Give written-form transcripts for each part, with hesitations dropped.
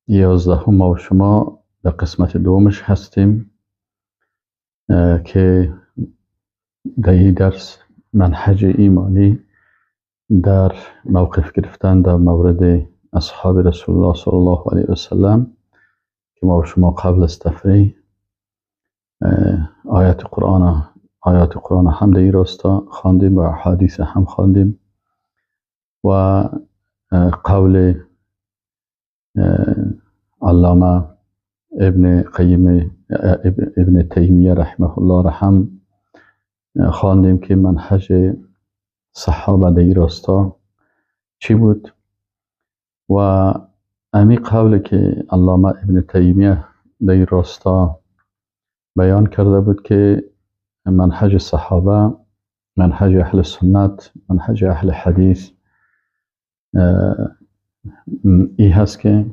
11 ما و شما در قسمت دومش هستیم که در این درس منهج ایمانی در موقف گرفتن در مورد اصحاب رسول الله صلی الله علیه و سلم که ما و شما قبل از تفریح آیات قرآن هم در این راستا خواندیم و احادیث هم خواندیم و قول علامه ابن قیم، ابن تیمیه رحمه الله را هم خواندیم که منهج صحابه در این راستا چی بود. و امی قول که علامه ابن تیمیه در این راستا بیان کرده بود که منهج صحابه، منهج اهل سنت، منهج اهل حدیث ای هست که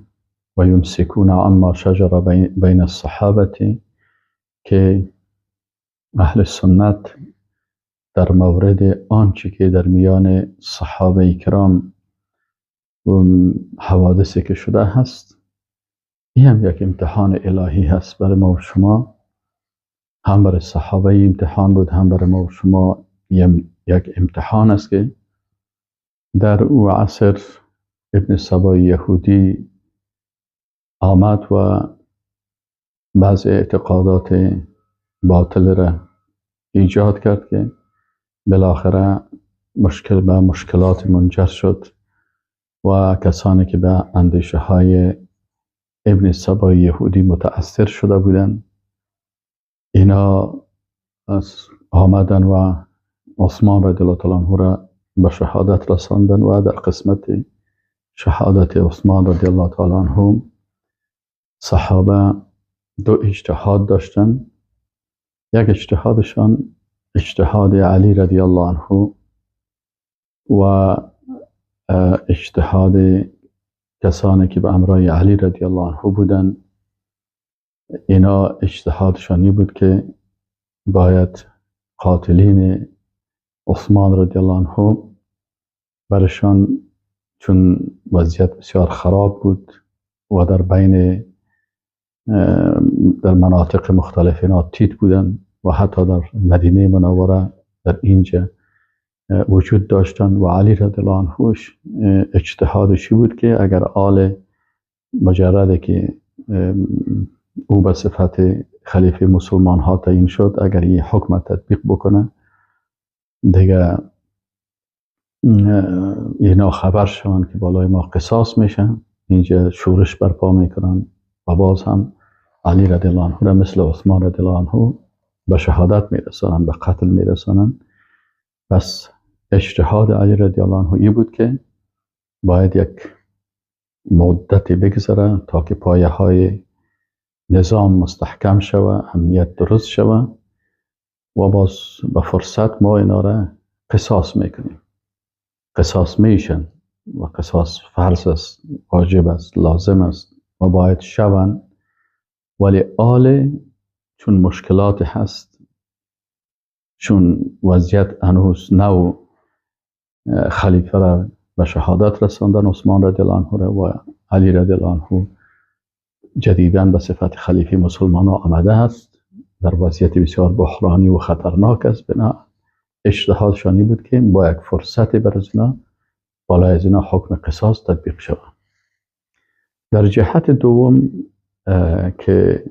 و یمسکون عما شجر بین الصحابه، که اهل سنت در مورد آنچه که در میان صحابه کرام حوادثی که شده هست، این هم یک امتحان الهی هست برای ما و شما. هم برای صحابه امتحان بود، هم برای ما و شما یک امتحان است که در او عصر ابن سبای یهودی آمد و بعض اعتقادات باطل را ایجاد کرد که بالاخره مشکل به مشکلات منجر شد و کسانی که به اندیشه های ابن سبای یهودی متأثر شده بودند، اینا آمدن و عثمان رضی الله تعالی عنه را به شهادت رساندن. و در قسمت شهادت عثمان رضی الله تعالی عنه صحابه دو اجتهاد داشتن. یک اجتهادشان اجتهاد علی رضی الله عنه و اجتهاد کسانی که به امرای علی رضی الله عنه بودند، اینا اجتهادشان بود که باید قاتلین عثمان رضی الله عنه برشان، چون وضعیت بسیار خراب بود و در بین در مناطق مختلف اینا تیت بودن و حتی در مدینه منوره در اینجا وجود داشتن. و علی رضی الله عنه اجتهادشی بود که اگر آل مجرده که او به صفت خلیفه مسلمان ها تعیین شد، اگر این حکم تطبیق بکنه، دیگه اینا خبر شوند که بالای ما قصاص میشن، اینجا شورش برپا میکنن و باز هم علی رضی الله عنه را مثل عثمان رضی الله عنه به شهادت میرسانن، به قتل میرسانن. پس اجتهاد علی رضی الله عنه ای بود که باید یک مدتی بگذره تا که پایه های نظام مستحکم شوه، امنیت درست شوه و باز به فرصت ما اینا را قصاص میکنیم. قصاص میشن و قصاص فرض است، واجب است، لازم است و باید شون، ولی آل چون مشکلات هست، چون وضعیت هنوز نو خلیفه را به شهادت رساندن، عثمان رضی الله عنه را، و علی رضی الله عنه جدیدا به صفت خلیفه مسلمان آمده است، در وضعیت بسیار بحرانی و خطرناک است. بنا اجتهادشانی بود که با یک فرصت بر از اینا، بالای از اینا حکم قصاص تطبیق شود. در جهت دوم که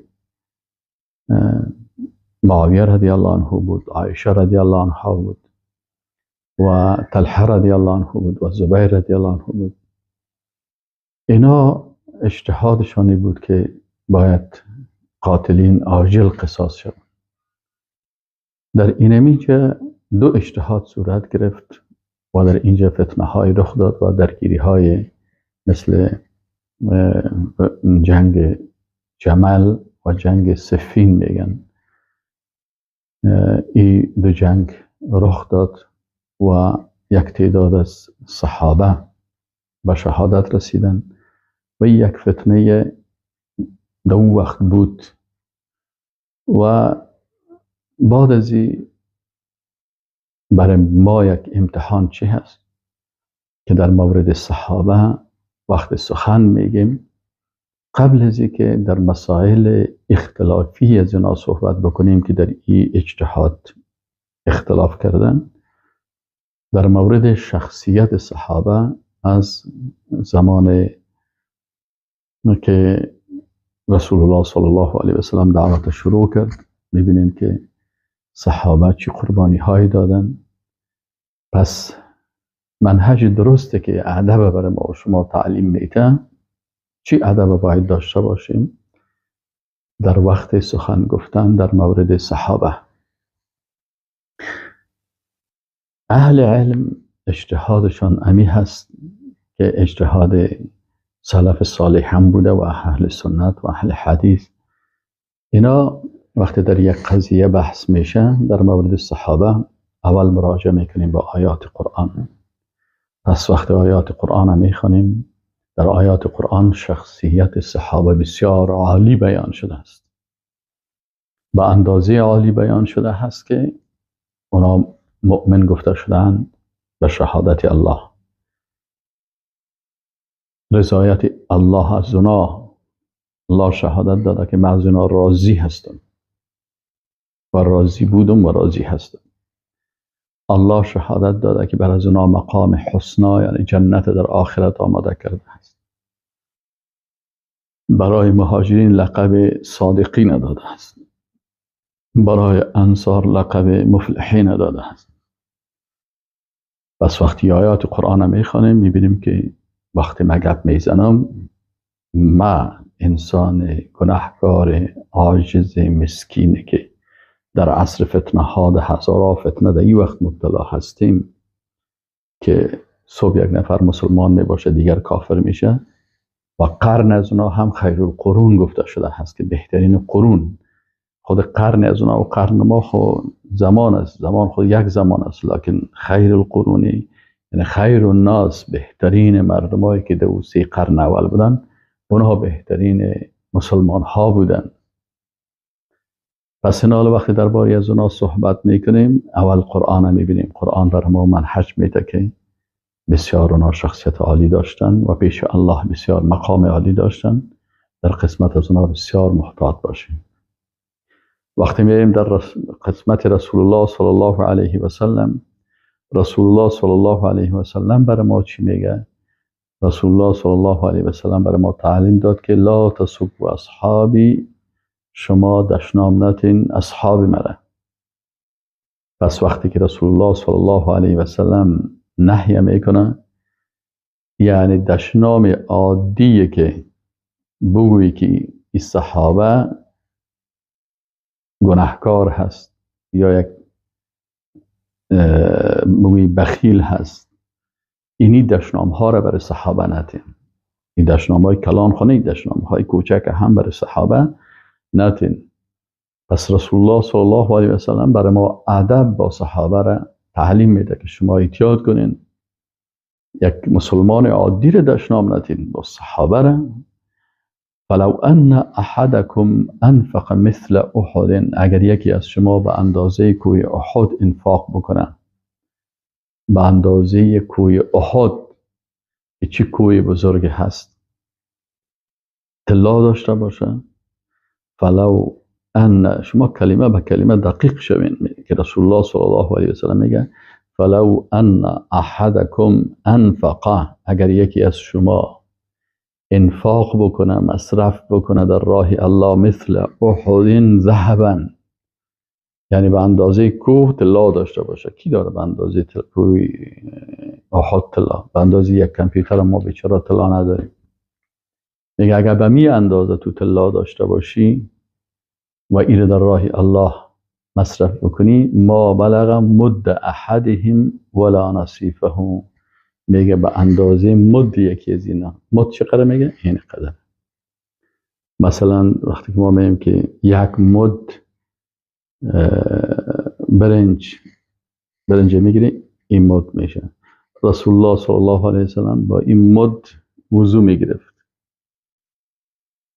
معاویه رضی الله عنه بود، عایشه رضی الله عنها بود و طلحه رضی الله عنه بود و زبیر رضی الله عنه بود، اینا اجتهادشانی بود که باید قاتلین عاجل قصاص شود. در اینمیجا دو اجتهاد صورت گرفت و در اینجا فتنه های رخ داد و درگیری های مثل جنگ جمل و جنگ صفین میگن، این دو جنگ رخ داد و یک تعداد از صحابه به شهادت رسیدن و یک فتنه در اون وقت بود. و بعد از برای ما یک امتحان چی هست که در مورد صحابه وقت سخن میگیم، قبل از اینکه در مسائل اختلافی از اینا صحبت بکنیم که در این اجتهاد اختلاف کردن، در مورد شخصیت صحابه از زمان که رسول الله صلی الله علیه و سلم دعوت شروع کرد، میبینیم که صحابه چی قربانی هایی دادن. پس منهج درسته که ادب برای ما و شما تعلیم میده، چی ادب باید داشته باشیم در وقت سخن گفتن در مورد صحابه. اهل علم اجتهادشان امی هست که اجتهاد سلف صالح هم بوده و اهل سنت و اهل حدیث. اینا وقتی در یک قضیه بحث میشه در مورد صحابه، اول مراجعه میکنیم با آیات قرآن. پس وقتی آیات قرآن میخوانیم، در آیات قرآن شخصیت صحابه بسیار عالی بیان شده است، به اندازه عالی بیان شده است که اونا مؤمن گفته شدند به شهادت الله، رضایت الله از اونا. الله شهادت داده که من از اونا راضی هستم و راضی بودم و راضی هستم. الله شهادت داده که بر از اونا مقام حسنا یعنی جنت در آخرت آماده کرده است. برای مهاجرین لقب صادقین داده است، برای انصار لقب مفلحین داده است. پس وقتی آیات قرآن میخوانیم، میبینیم که وقتی ما گپ میزنم، ما انسان گناهکار عاجز مسکینه که در عصر فتنه ها، ده هزارها فتنه در این وقت مبتلا هستیم که صبح یک نفر مسلمان میباشه دیگر کافر میشه و قرن از اونا هم خیر القرون گفته شده هست که بهترین قرون. خود قرن از اونا و قرن ما خود زمان است، زمان خود یک زمان است، لکن خیر القرونی یعنی خیر الناس، بهترین مردمایی که در 3 قرن اول بودن، اونها بهترین مسلمان ها بودن. پس اینا وقتی درباره از اونا صحبت میکنیم، اول قرآن میبینیم. قرآن بر ما منهج میده که بسیار اونا شخصیت عالی داشتن و پیش الله بسیار مقام عالی داشتن. در قسمت از اونا بسیار محتاط باشیم. وقتی میریم در قسمت رسول الله صلی الله علیه و سلم، رسول الله صلی الله علیه و سلم بر ما چی میگه؟ رسول الله صلی الله علیه و سلم بر ما تعلیم داد که لا تسبوا اصحابی، شما دشنام نتین اصحاب مرا. پس وقتی که رسول الله صلی الله علیه و سلم نهی میکنه، یعنی دشنام عادیه که بگویی که این صحابه گناهکار هست یا یک بگویی بخیل هست، اینی دشنام ها را برای صحابه نتین. این دشنام های کلان خونه، این دشنام های کوچک هم برای صحابه نتین. پس رسول الله صلی الله علیه و سلم برای ما ادب با صحابه را تعلیم میده که شما احتیاط کنین، یک مسلمان عادی را دشنام نتین، با صحابه را. فلو ان احدکم انفق مثل احد، اگر یکی از شما به اندازه کوه احد انفاق بکنه، به اندازه کوه احد که چه کوه بزرگی هست، طلا داشته باشه، فلو ان، شما کلمه به کلمه دقیق شوین که رسول الله صلی الله علیه و سلم میگه فلو ان احدکم انفق، اگر یکی از شما انفاق بکنه، مصرف بکنه در راه الله، مثل احد ذهبا، یعنی به اندازه کوه طلا داشته باشه. کی داره به اندازه کوه احد طلا؟ به اندازه یک کامپیوتر ما بیچاره طلا نداریم. میگه اگر به می اندازه تو طلا داشته باشی و ایره در راه الله مصرف بکنی، ما بلغ مد احدهم ولا نصیفه، میگه به اندازه مد یکی از اینا. مد چقدر میگه؟ این قدر. مثلا وقتی که ما میگیم که یک مد برنج میگیری، این مد میشه. رسول الله صلی الله علیه وسلم با این مد وضو میگرفت.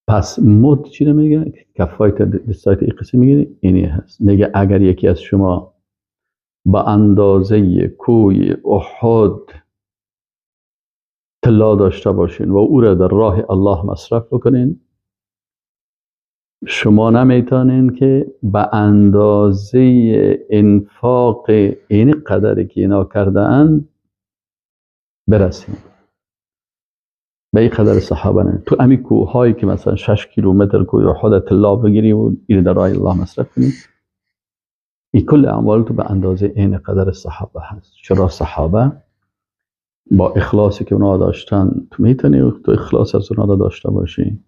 پس مد چی رو میگه؟ کفایت دستایت این قسم میگیری، اینی هست. میگه اگر یکی از شما با اندازه کوه احد طلا داشته باشین و او را در راه الله مصرف بکنین، شما نمیتونین که به اندازه انفاق این قدری که اینا کرده اند برسین. به این قدر صحابه نه. تو امی کوهایی که مثلا 6 کیلومتر کوه احد طلا بگیری و این در راه الله مصرف کنی، این کل اعمال تو به اندازه این قدر صحابه هست. چرا صحابه با اخلاصی که اونا داشتن، تو میتونی تو اخلاص از اونا داشته باشی،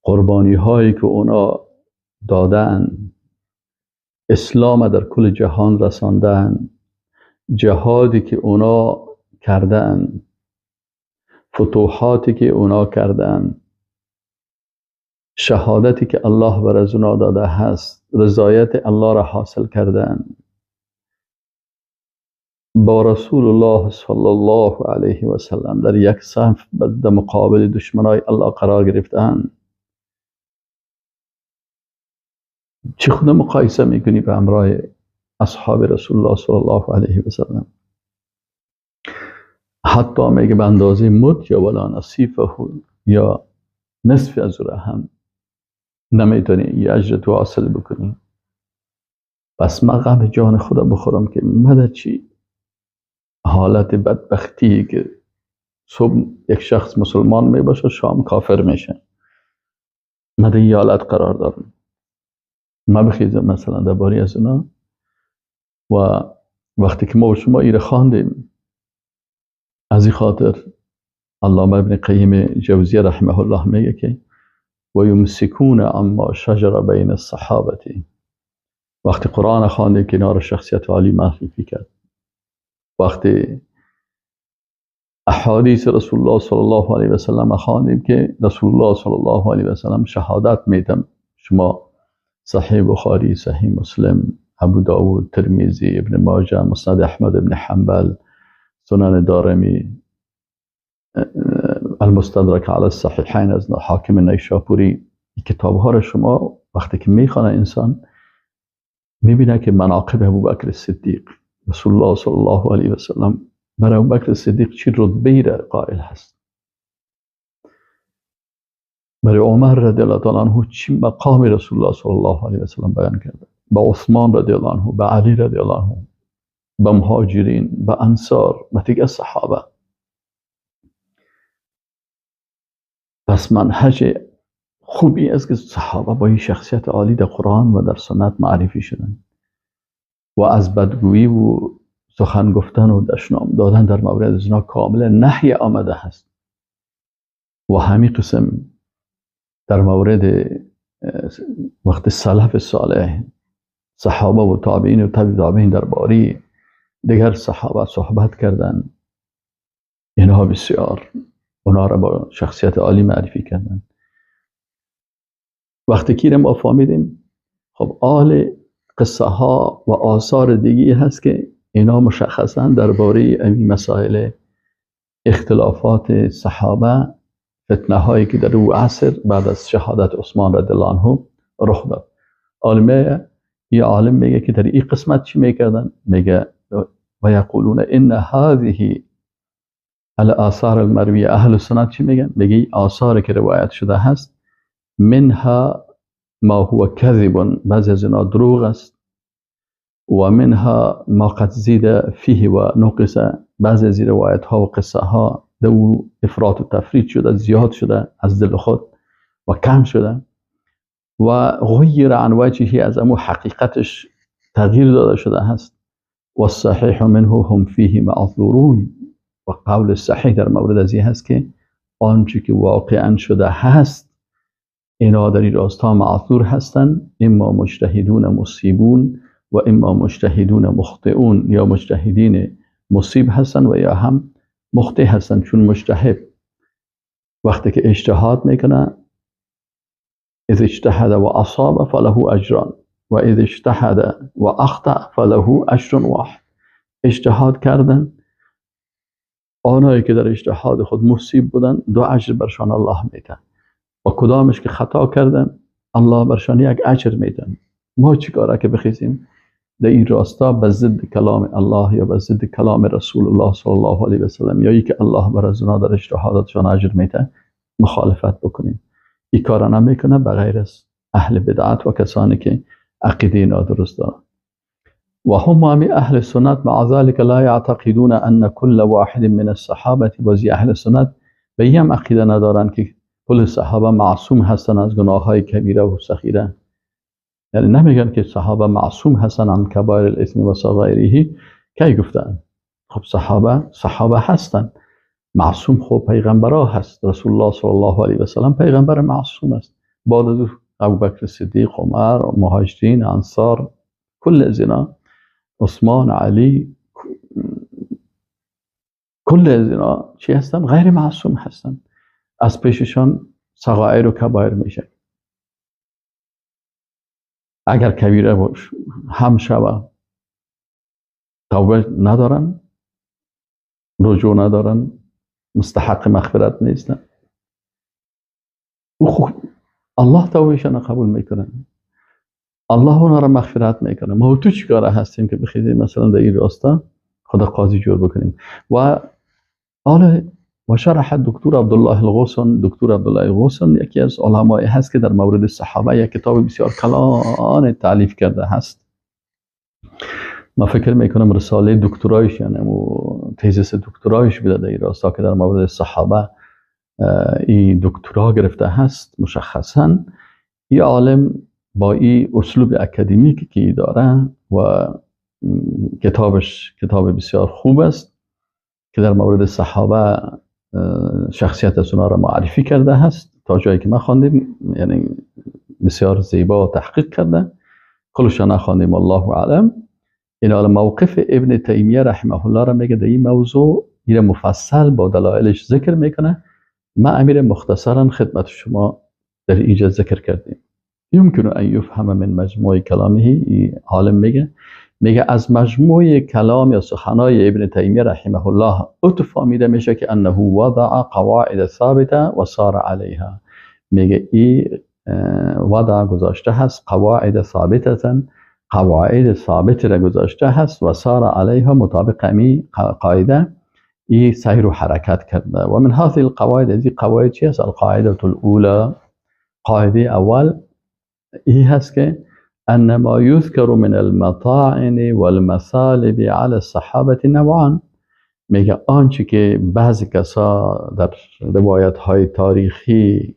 قربانی هایی که اونا دادن، اسلام در کل جهان رساندن، جهادی که اونا کردن، فتوحاتی که اونا کردن، شهادتی که الله بر از اونا داده هست، رضایت الله را حاصل کردن، با رسول الله صلی الله علیه و سلم در یک صف در مقابل دشمنای الله قرار گرفتن. چی خود مقایسه میکنی به همراه اصحاب رسول الله صلی الله علیه و سلم؟ حتی میگه به اندازه مد یا ولا نصیفه یا نصف از او هم نمیتونی یه اجر تو حاصل بکنی. پس من غم جان خدا بخورم که مده چی حالت بدبختی که صبح یک شخص مسلمان میباشه شام کافر میشه، مده این حالت قرار دارم. ما بخیزم مثلا درباره از اونا. و وقتی که ما و شما ایره خواندیم، از این خاطر علامه ابن قیم جوزیه رحمه الله میگه که و یمسکون عما شجر بین الصحابه. وقتی قرآن خواندیم که اینا رو شخصیت عالی معرفی کرد، وقتی احادیث رسول الله صلی الله علیه و سلم خواندیم که رسول الله صلی الله علیه و سلم شهادت میدم، شما صحیح بخاری، صحیح مسلم، ابو داود، ترمذی، ابن ماجه، مسند احمد ابن حنبل، سنن دارمی، المستدرک علی الصحیحین از حاکم نیشاپوری، کتاب ها را شما وقتی که میخوانه انسان میبینه که مناقب ابوبکر صدیق، رسول الله صلی الله علیه و سلم برای ابوبکر صدیق چی رتبه را قائل هست، برای عمر رضی الله تعالی عنه چی مقام رسول الله صلی الله علیه و سلم بیان کرده، به عثمان رضی الله عنه، به علی رضی الله عنه، به مهاجرین، به انصار، به دیگر صحابه. پس منهج خوبی است که صحابه با این شخصیت عالی در قرآن و در سنت معرفی شدن و از بدگویی و سخن گفتن و دشنام دادن در مورد از اینا کاملا نهی آمده هست. و همین قسم در مورد وقت سلف صالح، صحابه و تابعین و تابع تابعین درباره دیگر صحابه صحبت کردن، اینها بسیار اونا را با شخصیت عالی معرفی کردن. وقتی که ما فهمیدیم، خب آل قصه ها و آثار دیگه هست که اینا مشخصا درباره این مسائل اختلافات صحابه، فتنه هایی که در او عصر بعد از شهادت عثمان رضی الله عنه رخ داد. عالمه یه عالم میگه که در این قسمت چی میکردن؟ میگه و یقولون ان هذه الاثار المرویه. اهل سنت چی میگن؟ میگه آثاری که روایت شده هست منها ما هو کذب، بعضی از اینا دروغ است، و منها ما قد زید فیه و نقص، بعضی از روایت ها و قصه ها دو افراط و تفرید شده، زیاد شده از دل خود و کم شده، و غیر عن وجهه، از امو حقیقتش تغییر داده شده هست. و الصحیح منه هم فیه معذورون، و قول صحیح در مورد از این هست که آنچه که واقعا شده هست اینا در این راستا معذور هستند، اما مجتهدون مصیبون و اما مجتهدون مخطئون، یا مجتهدین مصیب هستند و یا هم مخطئ هستند. چون مجتهد وقتی که اجتهاد میکنه، اذا اجتهد و اصاب فله اجران و اذا اجتهد و اخطأ فله اجر واحد. اجتهاد کردن، آنایی که در اجتهاد خود مصیب بودن دو اجر برشان الله میده، و کدامش که خطا کردن الله برشان یک اجر میده. ما چیکاره که بخیزیم در این راستا به ضد کلام الله یا به ضد کلام رسول الله صلی الله علیه و سلم یا ای که الله بر از اونا در اجتهاداتشان اجر میده مخالفت بکنیم. این کار نمیکنه بغیر از اهل بدعت و کسانی که عقیده نادرست دارند. و هم اهل سنت مع ذلك لا يعتقدون ان كل واحد من الصحابه، بازی اهل سنت به این هم عقیده ندارند که کل صحابه معصوم هستند از گناه های کبیره و صغیره. یعنی نمیگن که صحابه معصوم هستند عن کبایر الاثم و صغایره. کی گفتن؟ خب صحابه هستند، معصوم خب پیغمبرا هست، رسول الله صلی الله علیه و سلم پیغمبر معصوم است، بعد از ابوبکر صدیق، عمر، مهاجرین، انصار، کل از اینا، عثمان، علی، کل از اینا چی هستن؟ غیر معصوم هستن، از پیششان صغایر و کبایر میشه. اگر کبیره باش هم شوه توبه ندارن، رجوع ندارن، مستحق مغفرت نیستن. او خب الله توبهشان قبول میکنه، الله اونا را مغفرت میکنه. ما تو چیکاره هستیم که بخیزیم مثلا در این راستا خدا قاضی جور بکنیم؟ و حالا و شرح دکتر عبدالله الغوسن، دکتر عبدالله الغوسن یکی از علمای هست که در مورد صحابه یک کتاب بسیار کلان تالیف کرده هست. ما فکر میکنم رساله دکترایش، یعنی تیزس دکترایش بوده در این راستا که در مورد صحابه این دکترا گرفته هست. مشخصا این عالم با این اسلوب اکادمیکی که داره و کتابش کتاب بسیار خوب است که در مورد صحابه شخصیت از اونا را معرفی کرده هست. تا جایی که ما خواندیم یعنی بسیار زیبا تحقیق کرده، کلش نخواندیم الله اعلم. این حال موقف ابن تیمیه رحمه الله را میگه در این موضوع، این مفصل با دلایلش ذکر میکنه. ما امیر مختصرا خدمت شما در اینجا ذکر کردیم. يمكن ان يفهم من مجموع کلامه، عالم میگه از مجموع کلام یا سخنای ابن تیمیه رحمه الله اتفامیده میشه که انه وضع قواعد ثابته و سار علیها. میگه ای وضع گذاشته هست قواعد ثابته، قواعد ثابت را گذاشته هست و سار علیها، مطابق امی قاعده ای سیر و حرکت کرده. و من هذه القواعد، از قواعد چی هست؟ القاعده الاولى، قاعده اول ای هست که ان ما يذكر من المطاعن والمثالب على الصحابه نوعان. میگه آنچه که بعضی کسا در روایت های تاریخی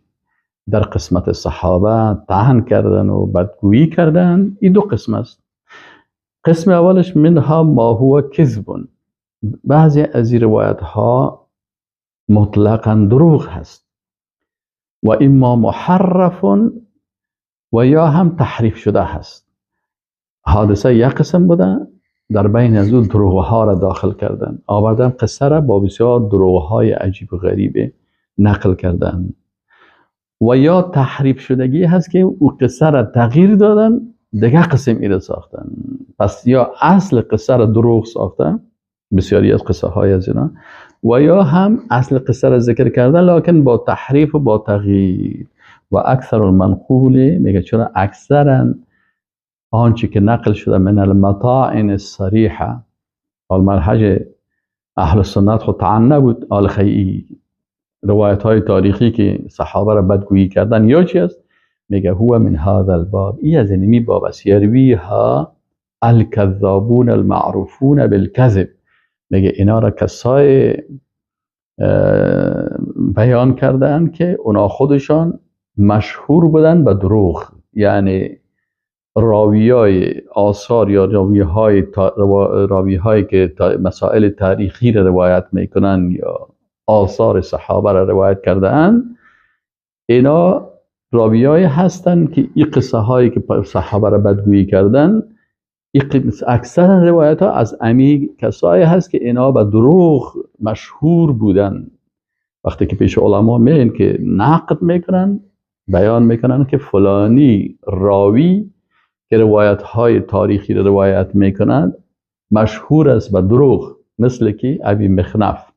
در قسمت صحابه طعن کردن و بدگویی کردن، این دو قسم است. قسم اولش منها ما هو کذب، بعضی از این روایت ها مطلقا دروغ هست، و اما محرف و یا هم تحریف شده هست. حادثه یک قسم بوده، در بین از اون دروغ ها را داخل کردن، آوردن قصه را با بسیار دروغ های عجیب و غریب نقل کردن، و یا تحریف شدگی هست که او قصه را تغییر دادن، دیگه قسم ایره ساختن. پس یا اصل قصه را دروغ ساختن، بسیاری از قصه های از اینا، و یا هم اصل قصه را ذکر کردن لکن با تحریف و با تغییر. و اکثر المنقول، میگه چرا اکثرا آنچه که نقل شده من المطاعن الصریحه، المنهج اهل سنت خود طعن نبود، آل خیئی روایت های تاریخی که صحابه را بدگویی کردن یا چی است؟ میگه هو من هذا الباب، ای از اینمی باب است، یرویها الکذابون المعروفون بالکذب. میگه اینا را کسای بیان کردن که اونا خودشان مشهور بودن به دروغ، یعنی راویای آثار یا راوی‌هایی که مسائل تاریخی را روایت میکنن یا آثار صحابه را روایت کرده اند، اینا راویای هستند که این قصه هایی که صحابه را بدگویی کردن، اکثر روایت ها از امی کسایی هست که اینا به دروغ مشهور بودن. وقتی که پیش علما میین که نقد میکنن، بیان میکنن که فلانی راوی که روایت های تاریخی را روایت میکنند مشهور است به دروغ، مثل که ابی مخنف.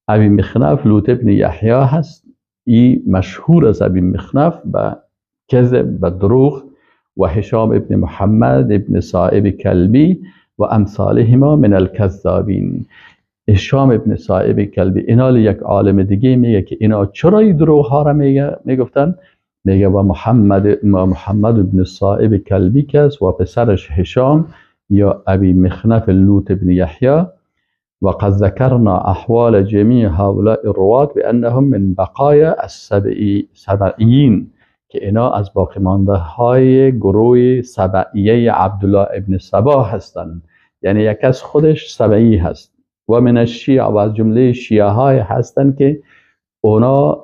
ابی مخنف لوط ابن یحیی هست، ای مشهور است ابی مخنف به کذب، به دروغ، و هشام ابن محمد ابن صائب کلبی و امثالهما من الکذابین. هشام ابن صائب کلبی، اینا یک عالم دیگه میگه که اینا چرا این دروغ ها را میگفتن؟ میگه و محمد ابن صائب کلبی کس و پسرش هشام یا ابی مخنف لوط ابن یحیی. وقد ذكرنا احوال جميع هؤلاء الرواة بانهم من بقايا السبعیین، که اینا از باقی مانده های گروه سبعیه عبدالله ابن سبا هستند، یعنی یک از خودش سبعی هست. و من الشیعه، و از جمله شیعه های هستند که اونا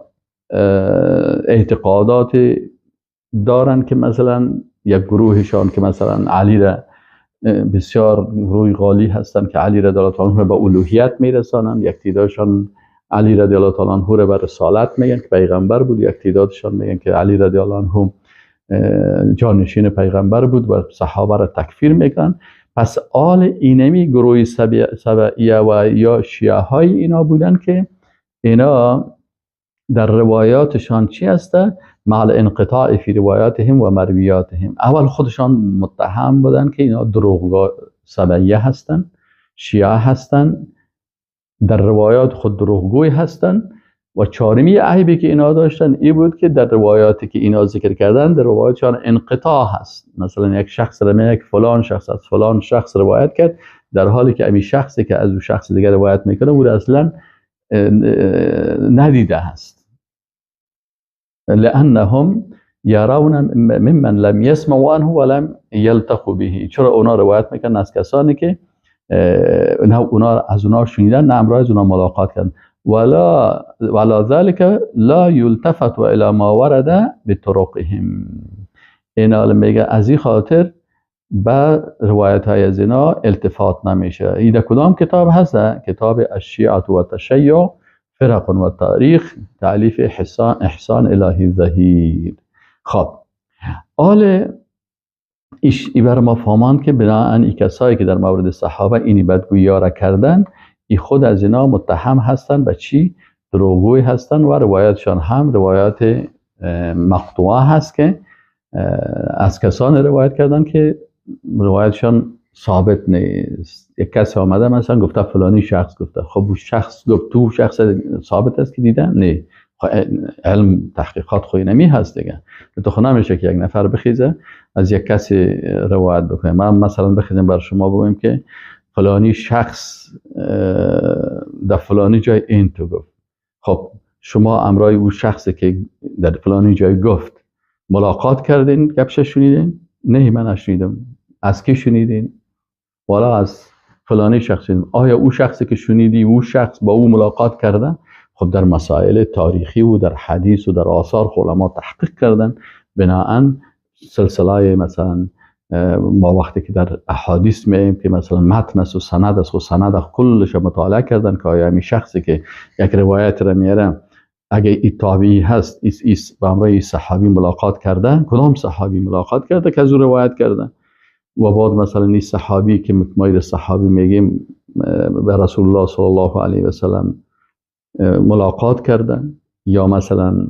اعتقادات دارن که مثلا یک گروهشان که مثلا علی را بسیار گروه غالی هستند که علی رضی الله تعالی عنه به الوهیت میرسانند، یک تعدادشان علی رضی الله تعالی عنه را به رسالت میگن که پیغمبر بود، یک تعدادشان میگن که علی رضی الله عنه جانشین پیغمبر بود و صحابه را تکفیر میکنن. پس آل اینمی گروه سبعیه و یا شیعه های اینا بودن که اینا در روایاتشان چی هسته؟ مع الانقطاع فی روایاتهم و مرویاتهم. اول خودشان متهم بودن که اینا دروغ سبعیه هستن، شیعه هستن، در روایات خود دروغگوی هستن. و چهارمی عیبی که اینا داشتن ای بود که در روایاتی که اینا ذکر کردن در روایاتشان انقطاع هست. مثلا یک شخص را میگه فلان شخص از فلان شخص روایت کرد، در حالی که امی شخصی که از او شخص دیگر روایت میکنه او را اصلا ندیده هست. لانهم يرون ممن لم يسمعوا عنه ولم يلتقوا به. چرا اونا روایت میکنن از کسانی که اونا از اونا شنیدن، نه امرای از اونا ملاقات کردن. ولا ذلك لا يلتفت الى ما ورد بطرقهم. اینا میگه از این خاطر به روایت های از اینا التفات نمیشه. این در کدام کتاب هست؟ کتاب الشیعة و التشیع فرق و تاریخ، تألیف احسان الهی ظهیر. خب آل ای بر ما فهماند که بناهن ای کسایی که در مورد صحابه اینی بدگویی را کردن، ای خود از اینا متهم هستن به چی؟ دروغگوی هستن و روایتشان هم روایت مقطوعه هست که از کسان روایت کردن که روایتشان ثابت نیست. یک کسی آمده مثلا گفته فلانی شخص گفته، خب اون شخص گفت تو شخص ثابت است که دیدن؟ نه، علم تحقیقات خو نمی هست دیگه. تو خو نمیشه که یک نفر بخیزه از یک کسی روایت بکنه. من مثلا بخیزم بر شما بگویم که فلانی شخص در فلانی جای این تو گفت، خب شما امرای او شخصی که در فلانی جای گفت ملاقات کردین، گپش شنیدین؟ نه من نشنیدم. از کی شنیدین؟ والا از فلانی شخص شنیدم. آیا او شخصی که شنیدی او شخص با او ملاقات کرده؟ خب در مسائل تاریخی و در حدیث و در آثار علما تحقیق کردن. بناهن سلسله مثلا ما وقتی که در احادیث میایم که مثلا متن است و سند است و سند کلش مطالعه کردن که آیا می شخصی که یک روایت را میاره اگه ای تابعی هست، ایس با همراه صحابی ملاقات کرده، کدام صحابی ملاقات کرده که از او روایت کرده؟ و بعد مثلا این صحابی که مایل صحابی میگیم به رسول الله صلی الله علیه و سلم ملاقات کردن، یا مثلا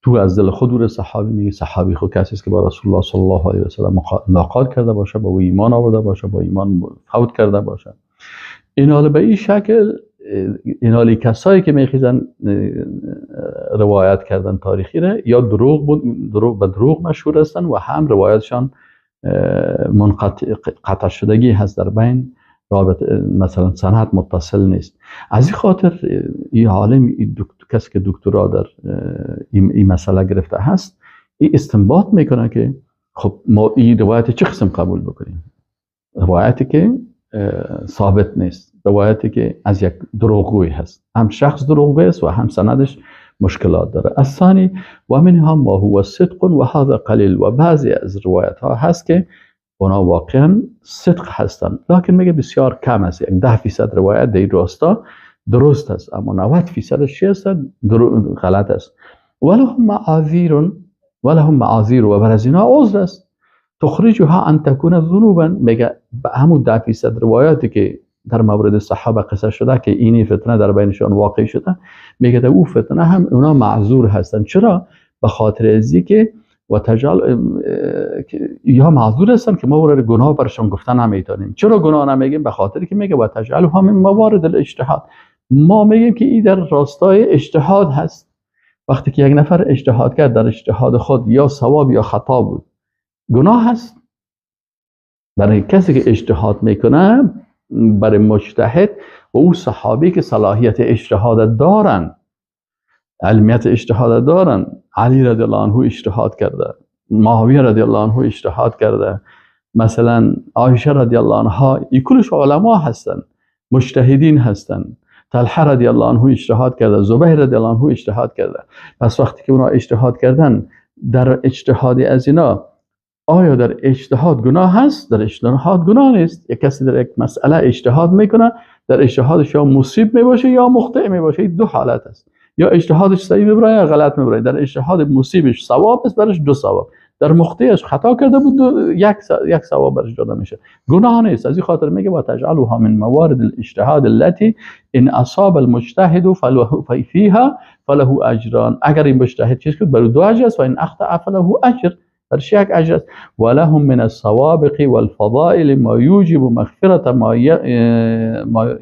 تو از دل خود او صحابی میگه، صحابی خود کسی است که با رسول الله صلی الله علیه و سلم ملاقات کرده باشه، با او ایمان آورده باشه، با ایمان فوت کرده باشه. این به این شکل این کسایی که میخیزن روایت کردن تاریخی را یا دروغ بود، دروغ به دروغ مشهور هستن و هم روایتشان منقطع قطع شدگی هست در بین رابط، مثلا سند متصل نیست. از این خاطر این عالم، این کسی که دکترا در این مسئله گرفته هست، این استنباط میکنه که خب ما این روایت چه قسم قبول بکنیم؟ روایتی که ثابت نیست، روایتی که از یک دروغگوی هست، هم شخص دروغگوی است و هم سندش مشکلات داره. الثانی و منها ما هو صدق و هذا قلیل. و بعضی از روایت ها هست که اونا واقعا صدق هستند، لکن میگه بسیار کم است، یک 10% روایت در این راستا درست است، اما 90% چی است؟ غلط است. ولهم معاذیر، ولهم معاذیر، و بر از اینا عذر است. تخرجها ان تكون ذنوبا. میگه همون 10% روایاتی که در مورد صحابه قصه شده که اینی فتنه در بینشان واقع شده، میگه در او فتنه هم اونا معذور هستند. چرا؟ به خاطر ازی که و تجعل یا معذور هستن که ما برای گناه برشان گفتن نمیتونیم. چرا گناه نمیگیم؟ به خاطر که میگه و تجعلها من موارد الاجتهاد. ما میگیم که این در راستای اجتهاد هست. وقتی که یک نفر اجتهاد کرد، در اجتهاد خود یا صواب یا خطا بود، گناه هست. برای کسی که اجتهاد میکنه، برای مجتهد و او صحابی که صلاحیت اجتهاد دارن، علمیت اجتهاد دارن، علی رضی الله عنه اجتهاد کرده، معاویه رضی الله عنه اجتهاد کرده، مثلا عایشه رضی الله عنها، این کلش علما هستن، مجتهدین هستن. طلحه رضی الله عنه اجتهاد کرده، زبیر رضی الله عنه اجتهاد کرده. پس وقتی که اونا اجتهاد کردن، در اجتهاد از اینا آیا در اجتهاد گناه هست؟ در اجتهاد گناه نیست. یک کسی در یک مسئله اجتهاد میکنه، در اجتهادش یا مصیب میباشه یا مخطئ میباشه، این دو حالت است. یا اجتهادش صحیح میبره یا غلط میبره. در اجتهاد مصیبش ثواب است، برش دو ثواب. در مخطئش خطا کرده بود، یک ثواب برش داده میشه، گناه نیست. از این خاطر میگه و تجعلها من موارد الاجتهاد التي ان اصاب المجتهد فله فيها فله اجران. اگر این مجتهد چیز کرد برای دو اجر است، و ان اخطا فله اجر، برش یک اجر است. ولهم من السوابق والفضائل ما یوجب مغفرة ما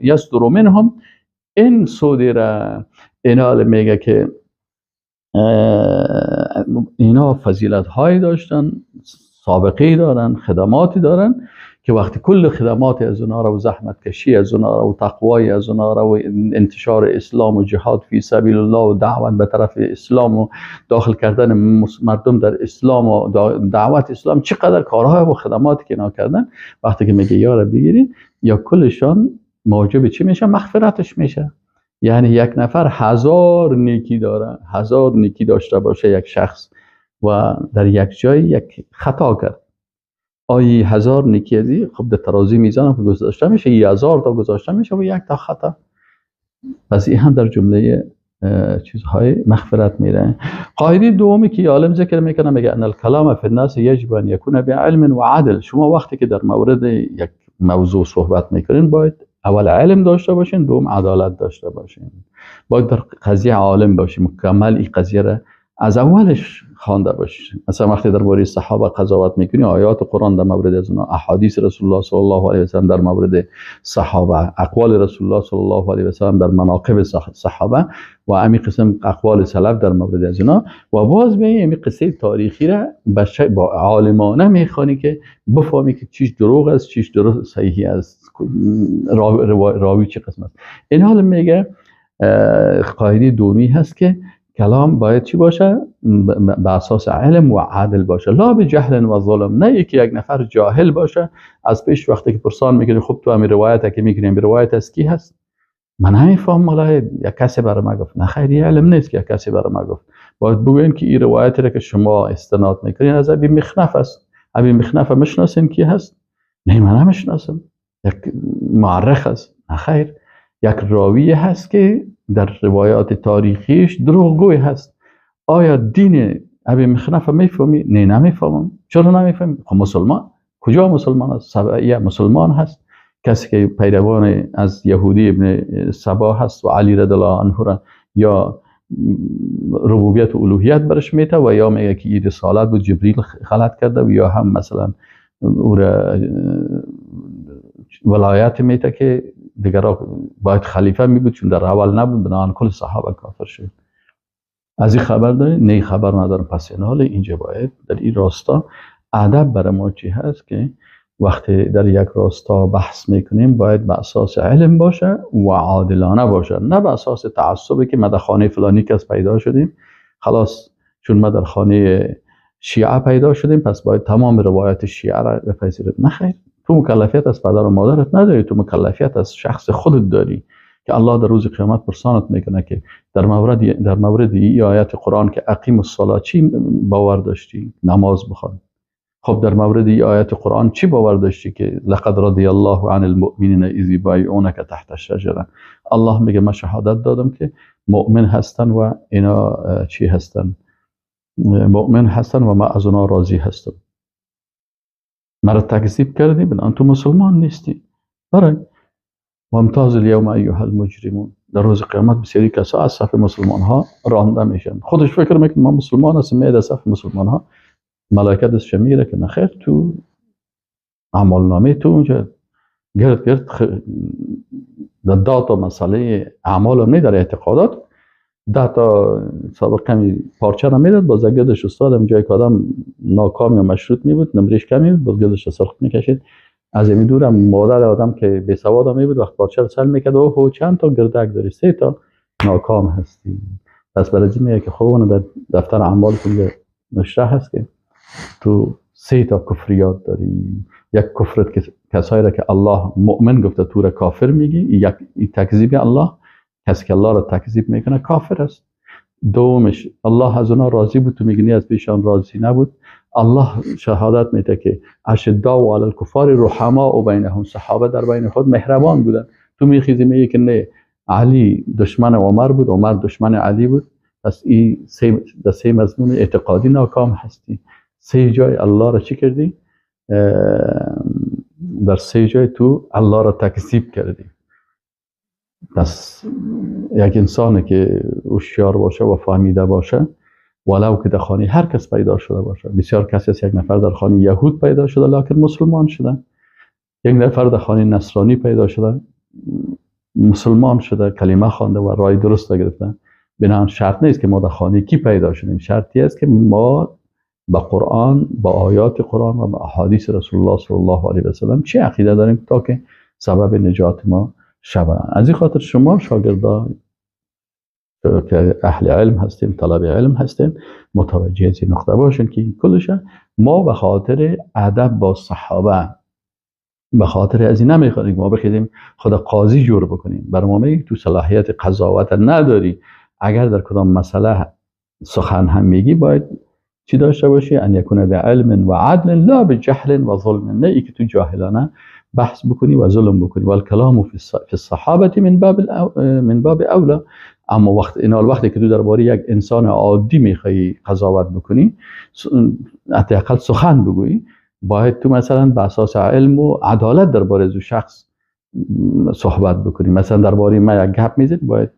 یصدر منهم ان صدر. اینا میگه که اینا فضیلت هایی داشتن، سابقه دارن، خدماتی دارن که وقتی کل خدمات از اونا را و زحمت کشی از اونا را و تقوای از اونا را و انتشار اسلام و جهاد فی سبیل الله و دعوت به طرف اسلام و داخل کردن مردم در اسلام و دعوت اسلام، چقدر کارها و خدماتی که اینا کردن، وقتی که میگه یارا بگیرین، یا کلشان موجب چی میشه؟ مغفرتش میشه. یعنی یک نفر 1000 نیکی داره، 1000 نیکی داشته باشه یک شخص و در یک جای یک خطا کرد، آیه 1000 نیکی ازی خب در ترازی میزان که گذاشته میشه، 1000 تا گذاشته میشه و یک تا خطا. پس این هم در جمله چیزهای مغفرت میره. قاعده دومی که عالم ذکر میکنه، میگه ان الکلام فی الناس یجب ان یکون بعلم و عدل. شما وقتی که در مورد یک موضوع صحبت میکنین، باید اول علم داشته باشین، دوم عدالت داشته باشین. باید در قضیه عالم باشین، مکمل این قضیه را از اولش خوانده باشین. مثلا وقتی درباره صحابه قضاوت میکنی، آیات قرآن در مورد از اونا، احادیث رسول الله صلی الله علیه و سلم در مورد صحابه، اقوال رسول الله صلی الله علیه و سلم در مناقب صحابه و همین قسم اقوال سلف در مورد از اونا، و باز به همین قصه تاریخی را با عالمانه میخوانی که بفهمی که چیش دروغ است، چیش درست صحیح است، راوی چه قسم است. این حال میگه قاعده دومی هست که کلام باید چی باشه؟ به اساس علم و عدل باشه، لا به جهل و ظلم. نه یکی یک نفر جاهل باشه از پیش وقتی که پرسان میکنه، خب تو همین روایت که میکنی، همین روایت از کی هست؟ من نمیفهم، مالای یک کسی برای ما گفت. نه خیر، علم نیست که یک کسی برای ما گفت. باید بگوین که این روایت را که شما استناد میکنین از ابی مخنف است. ابی مخنف میشناسین کی هست؟ نه من نمیشناسم. یک مؤرخ است. نه خیر، یک راوی هست که در روایات تاریخیش دروغگوی هست. آیا دین ابی مخنف میفهمی؟ نه نمیفهمم. چرا نمیفهمی؟ خب مسلمان کجا مسلمان است؟ سبعیه مسلمان هست، کسی که پیروان از یهودی ابن سبا هست و علی رضی الله عنه را یا ربوبیت و الوهیت برش میته و یا میگه که این رسالت بود جبریل غلط کرده، و یا هم مثلا او را ولایت میته که دیگر باید خلیفه می بود، چون در اول نبود، بنابراین کل صحابه کافر شد. از این خبر داری؟ نه خبر ندارم. پس این حال اینجا باید در این راستا ادب برای ما چی هست که وقتی در یک راستا بحث میکنیم باید به اساس علم باشه و عادلانه باشه، نه به اساس تعصبی که ما در خانه فلانی کس پیدا شدیم، خلاص چون ما در خانه شیعه پیدا شدیم پس باید تمام روایت شیعه را بپذیریم. نه خیر، تو مکلفیت از پدر و مادرت نداری، تو مکلفیت از شخص خودت داری که الله در روز قیامت پرسانت میکنه که در مورد ای آیت قرآن که اقیم الصلاه چی باور داشتی؟ نماز بخوان. خب در مورد ای آیت قرآن چی باور داشتی که لقد رضی الله عن المؤمنین اذ یبایعونک تحت الشجره؟ الله میگه من شهادت دادم که مؤمن هستن و اینا چی هستن؟ مؤمن هستن و من از اونا راضی هستم. مرا تکذیب کردی، بنابراین تو مسلمان نیستی. برای و امتاز الیوم ایها المجرمون. در روز قیامت بسیاری کسا از صف مسلمان ها رانده میشن. خودش فکر میکنه ما مسلمان هستیم، میاد از صف مسلمان ها ملائکه دستش میگیره که نخیر، تو اعمالنامه تو اونجا گرد گرد در 10 تا مسئله اعمال هم در اعتقادات 10 تا سابق کمی پارچه را میداد، باز گردش استاد جایی که آدم ناکام یا مشروط می بود نمرش کمی بود، باز گردش سرخ میکشید. از این دورم مادر آدم که بی سواد می بود وقت پارچه رو سل میکرد، اوه چند تا گردک داری، 3 تا ناکام هستی. پس برای میگه که خب اون در دفتر اعمالتون نوشته هست که تو 3 تا کفریات داری. یک کفرت که کسایی را که الله مؤمن گفته تو را کافر میگی، یک تکذیب الله، کسی که الله را تکذیب میکنه کافر است. دومش الله از اونا راضی بود، تو میگی از پیشان راضی نبود. الله شهادت میده که اشداء علی الکفار رحماء بینهم، صحابه در بین خود مهربان بودن. تو میخیزی میگی که نه، علی دشمن عمر بود، عمر دشمن علی بود. پس این سه مضمون اعتقادی ناکام هستی. 3 جای الله را چی کردی؟ در 3 جای تو الله را تکذیب کردی. پس یک انسانی که هوشیار باشه و فهمیده باشه، ولو که در خانه هر کس پیدا شده باشه، بسیار کسی است یک نفر در خانه یهود پیدا شده لکن مسلمان شده، یک نفر در خانه نصرانی پیدا شده مسلمان شده، کلمه خوانده و رای درست گرفته. بنابراین شرط نیست که ما در خانه کی پیدا شدیم، شرطی است که ما با قرآن، با آیات قرآن و با احادیث رسول الله صلی الله علیه و سلم چه عقیده داریم تا که سبب نجات ما شود. از این خاطر شما شاگردا که اهل علم هستیم، طلب علم هستیم، متوجه از این نقطه باشین که کلش ما به خاطر ادب با صحابه، به خاطر از این نمیخوایم ما بخیدیم خدا قاضی جور بکنیم. بر ما میگه تو صلاحیت قضاوت نداری، اگر در کدام مسئله سخن هم میگی باید چی داشته باشی؟ ان یکون به علم و عدل لا به جهل و ظلم، نه ای که تو جاهلانه بحث بکنی و ظلم بکنی. و الکلام فی الصحابه من باب اولا. اما وقت اینا وقتی که تو درباره یک انسان عادی میخوای قضاوت بکنی، حداقل سخن بگویی، باید تو مثلا به اساس علم و عدالت درباره از شخص صحبت بکنی. مثلا درباره ما یک گپ میزنی، باید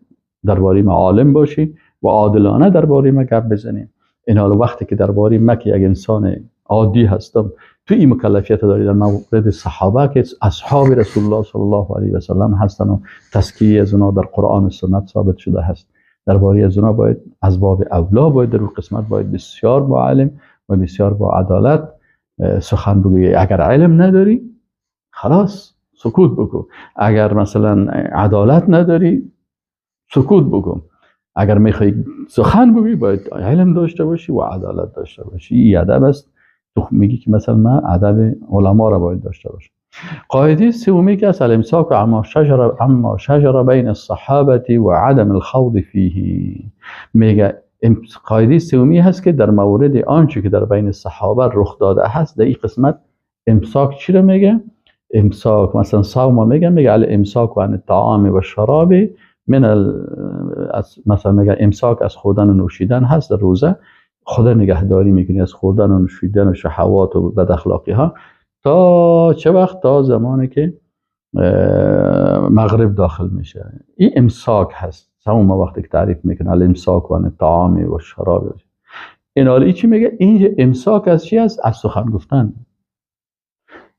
درباره ما عالم باشی و عادلانه درباره ما گپ بزنی. این حال وقتی که درباره ما که یک انسان عادی هستم تو این مکلفیت داری در مورد صحابه که اصحاب رسول الله صلی الله علیه و سلم هستن و تزکیه از اونا در قرآن و سنت ثابت شده هست، درباره از اونا باید از باب اولا باید در قسمت باید بسیار با علم و بسیار با عدالت سخن بگویی. اگر علم نداری خلاص سکوت بکن، اگر مثلا عدالت نداری سکوت بکن، اگر میخوای سخن بگویی باید علم داشته باشی و عدالت داشته باشی. این ادب است. تو میگی که مثلا من ادب علما را باید داشته باشم. قاعده سومی که است الامساک عما شجر بین الصحابه و عدم الخوض فیه. میگه قاعده سومی هست که در مورد آنچه که در بین صحابه رخ داده هست در این قسمت امساک چی رو میگه؟ امساک مثلا صوم میگه، میگه الامساک عن الطعام و الشراب من مثلا میگه امساک از خوردن و نوشیدن هست در روزه، خدا نگهداری میکنی از خوردن و نوشیدن و شهوات و بد اخلاقی ها تا چه وقت؟ تا زمانی که مغرب داخل میشه. این امساک هست. صوم وقتی که تعریف میکنه الامساک و الطعام و الشراب، این حالی چی میگه؟ اینجا امساک از چی است؟ از سخن گفتن.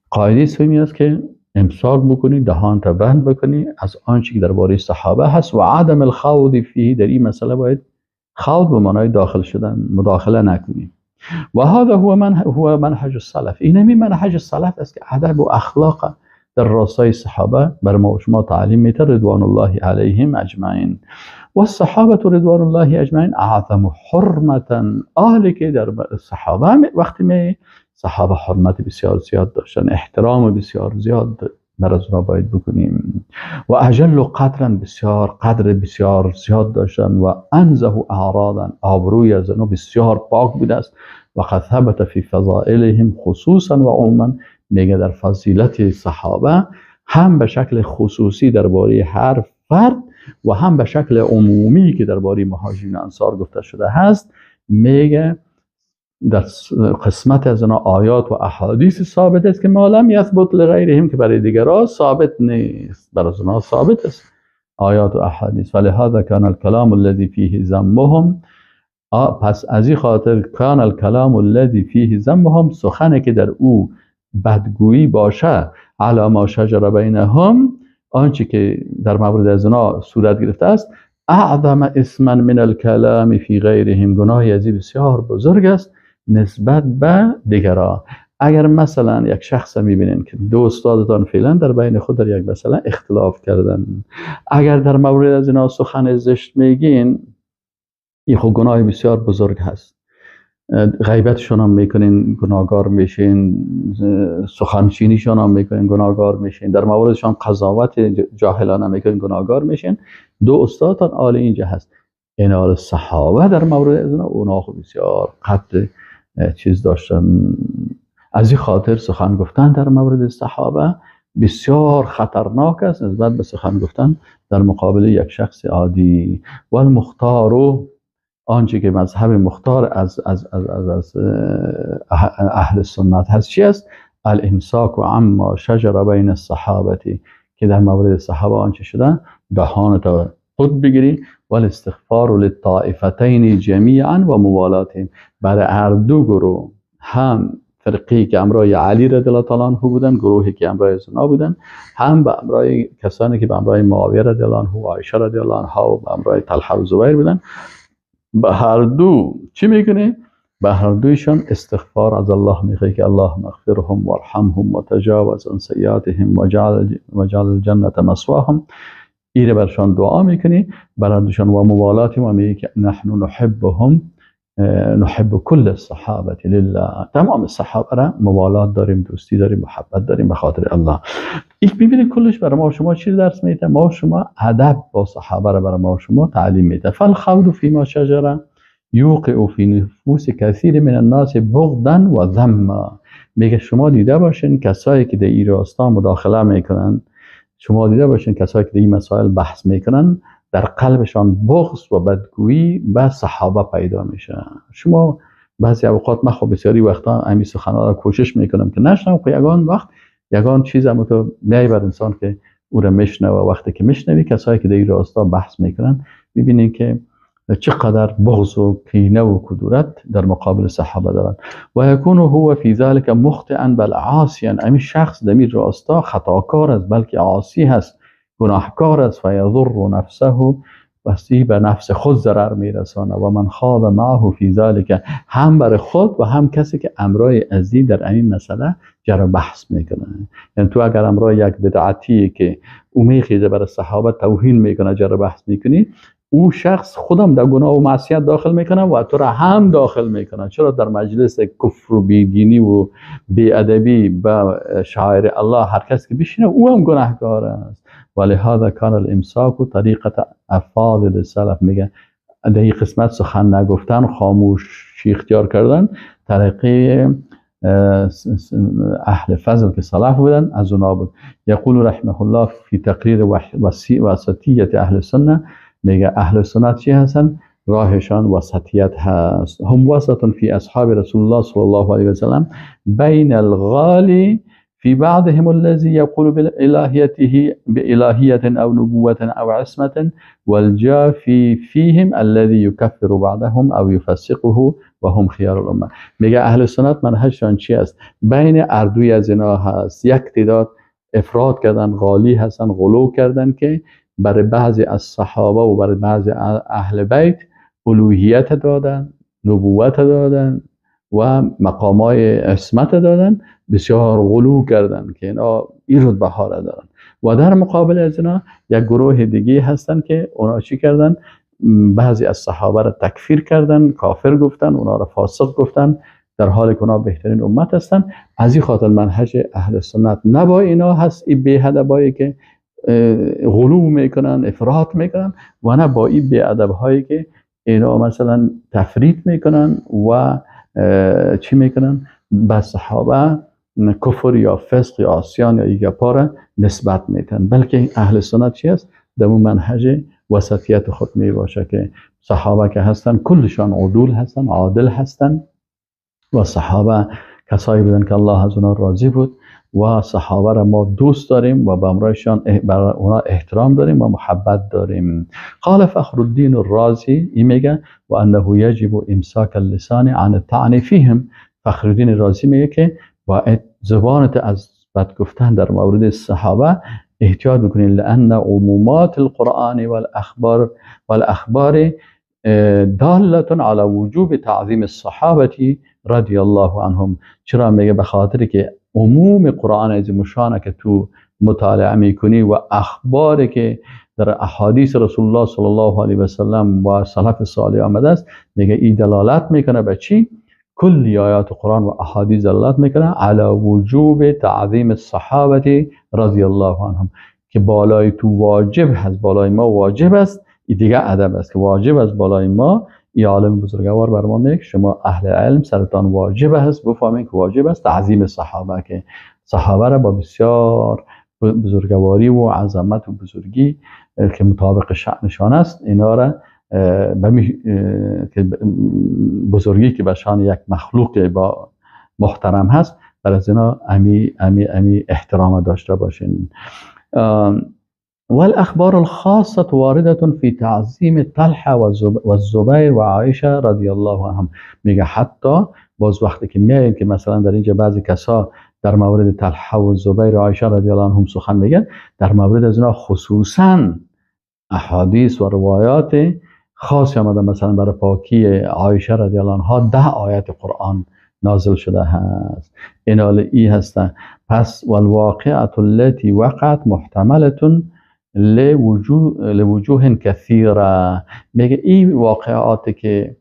قاعده سومی است که امساک بکنی، دهان تا بند بکنی از آنچه که درباره صحابه هست و عدم الخوض فیه. در این مسئله باید خوض به معنای داخل شدن، مداخله نکنی. و هذا هو منهج السلف. اینمی منهج السلف است که ادب و اخلاق در راستای صحابه بر ما و شما تعلیم میده رضوان الله علیهم اجمعین. و الصحابه رضوان الله اجمعین اعظم حرمتا، اهلی که در صحابه وقتی می صحابه حرمت بسیار زیاد داشتن، احترام بسیار زیاد بر از اونا باید بکنیم، و اجل قدرا، بسیار قدر بسیار زیاد داشتن، و انزه اعراضا، آبروی از اونا بسیار پاک بوده است، و قد ثبت فی فضائلهم خصوصا و عموما. میگه در فضیلت صحابه هم به شکل خصوصی درباره هر فرد و هم به شکل عمومی که درباره مهاجرین انصار گفته شده هست، میگه در قسمت از آنها آیات و احادیث ثابت است که ما لم یثبت لغیرهم، که برای دیگران ثابت نیست، برای آنها ثابت است آیات و احادیث. ولهذا کان الکلام الذی فیه ذمهم پس از این خاطر کان الکلام الذی فیه ذمهم، سخنی که در او بدگویی باشه، علی ما شجر بینهم، آنچه که در مورد از اونا صورت گرفته است، اعظم اسما من الکلام فی غیرهم، گناهی از این بسیار بزرگ است نسبت به دیگران. اگر مثلا یک شخص میبینین که دو استادتان فعلا در بین خود در یک مسئله اختلاف کردن، اگر در مورد از اینا سخن زشت میگین، این خب گناه بسیار بزرگ هست. غیبتشون هم میکنین گناهگار میشین، سخنچینیشون هم میکنین گناهگار میشین، در موردشان قضاوت جاهلانه میکنین گناهگار میشین. دو استادتان آل اینجا هست. این آل صحابه در مورد از اینا، اونا خب بسیار قدر چیز داشتن. از این خاطر سخن گفتن در مورد صحابه بسیار خطرناک است نسبت به سخن گفتن در مقابل یک شخص عادی. والمختار، آنچه که مذهب مختار از از از از, از اهل سنت هست چی است؟ الامساک عما شجر بین الصحابه، که در مورد صحابه آنچه شده دهان تا خود بگیری. والاستغفار للطائفتین جمیعا و موالاتهم، برای هر دو گروه، هم فرقی که امرای علی رضی الله تعالی عنه بودن، گروهی که امرای زنا بودن، هم به امرای کسانی که به امرای معاویه رضی الله عنه و عایشه رضی الله عنها و به امرای طلحه و زبیر بودن، به هر دو چی میکنه؟ به هر دویشان استغفار از الله میخوای که اللهم اغفرهم وارحمهم و تجاوز عن سیئاتهم وجعل الجنة مثواهم. ایره برشان دعا میکنی، بر دوشان و موالاتهم، و میگی که نحن نحبهم، نحب کل الصحابه لله، تمام صحابه را موالات داریم، دوستی داریم، محبت داریم به خاطر الله. یک میبینید کلش برای ما شما چی درس میده؟ ما شما ادب با صحابه را برای ما شما تعلیم میده. فالخوض فيما شجر یوقع فی نفوس کثیر من الناس بغضا و ذما. میگه شما دیده باشین کسایی که در این راستا مداخله میکنن، شما دیده باشین کسایی که در این مسائل بحث میکنن، در قلبشان بغض و بدگویی به صحابه پیدا میشه. شما بعضی اوقات، من خب بسیاری وقتا همین سخن‌ها را کوشش میکنم که نشنوم، خب یگان وقت یگان چیز هم تو میای بر انسان که او را میشنوه. وقتی که میشنوی کسایی که در این راستا بحث میکنن، میبینین که چقدر بغض و کینه و کدورت در مقابل صحابه دارن. و یکون هو فی ذلک مخطئا بل عاصیا، همین شخص در این راستا خطاکار است، بلکه عاصی هست، گناهکار است. فیضر نفسه، بسی به نفس خود ضرر میرسانه. و من خاض معه فی ذلک، هم بر خود و هم کسی که امرای ازی در همین مسئله جر بحث میکنه. یعنی تو اگر امرای یک بدعتی که او میخیزه بر صحابه توهین میکنه جر بحث میکنی، او شخص خودم در گناه و معصیت داخل میکنه و تو را هم داخل میکنه. چرا در مجلس کفر و بیدینی و بیادبی به شاعر الله هر کس که بشینه او هم گناهکار است. ولهذا کان الامساک طریقه افاضل السلف. میگه در این قسمت سخن نگفتن، خاموشی اختیار کردن، طریقه اهل فضل که سلف بودن از اونا بود. یقول رحمه الله فی تقریر وسطیت اهل سنه، میگه اهل سنت چی هستن؟ راهشان وسطیت هست. هم وسط فی اصحاب رسول الله صلی الله علیه و سلم بین الغالی فی بعضهم الذی یقول بالالهیته بالهیه او نبوة او عصمة والجافی فیهم الذی یکفر بعضهم او یفسقه و هم خیار الامه. میگه اهل سنت منهجشان چی است؟ بین اردوی از اینا هست. یک تعداد افراد کردن، غالی هستن، غلو کردن که برای بعضی از صحابه و برای بعضی اهل بیت الوهیت دادن، نبوت دادن و مقامای عصمت دادن، بسیار غلو کردن که اینا این رتبه ها را دارن. و در مقابل از اینا یک گروه دیگه هستن که اونا چی کردن؟ بعضی از صحابه را تکفیر کردن، کافر گفتن، اونا را فاسق گفتن، در حال که اونا بهترین امت هستن. از این خاطر منهج اهل سنت نه با اینا هست، این بی‌ادبایی که غلو میکنن، افراط میکنن، و نه با این بی‌ادب هایی که اینا مثلا تفریط میکنن و چی میکنن؟ به صحابه کفر یا فسق یا عصیان یا ایگپا نسبت میتن. بلکه اهل سنت چی است؟ در اون منهج وسطیت خود میباشه که صحابه که هستن کلشان عدول هستن، عادل هستن، و صحابه کسایی بودن که الله از اونا راضی بود و صحابه را ما دوست داریم و به امرایشان برای اونا احترام داریم و محبت داریم. قال فخر الدین الرازی، این میگه و انه یجب امساک اللسان عن الطعن فیهم. فخر الدین رازی میگه که باید زبانت از بد گفتن در مورد صحابه احتیاط بکنید، لان عمومات القرآن والاخبار دالة على وجوب تعظیم الصحابه رضی الله عنهم. چرا میگه؟ به خاطر که عموم قرآن از مشانه که تو مطالعه میکنی و اخباری که در احادیث رسول الله صلی الله علیه و سلم و سلف صالح آمده است، میگه این دلالت میکنه به چی؟ کل آیات قرآن و احادیث دلالت میکنه علی وجوب تعظیم الصحابه رضی الله عنهم، که بالای تو واجب هست، بالای ما واجب است. این دیگه ادب است که واجب است بالای ما. ای عالم بزرگوار بر ما میگه شما اهل علم سرتان واجب است بفهمید که واجب است تعظیم صحابه، که صحابه را با بسیار بزرگواری و عظمت و بزرگی که مطابق شأنشان است، اینا را که بزرگی که به شان یک مخلوق با محترم هست، بر از اینا امی امی امی احترام داشته باشین. والأخبار الخاصة واردة في تعظیم طلحة والزبیر و عایشه رضی الله عنهم. میگه حتی باز وقتی که میاییم که مثلا در اینجا بعضی کسا در مورد طلحه و زبیر و عایشه رضی الله عنهم سخن میگن، در مورد از اینا خصوصا احادیث و روایات خاصی آمده. مثلا برای پاکی عایشه رضی الله عنها 10 آیت قرآن نازل شده هست. این حال ای هستن. پس والواقعة التي وقعت محتملة لوجوه کثیره. میگه این واقعاتی که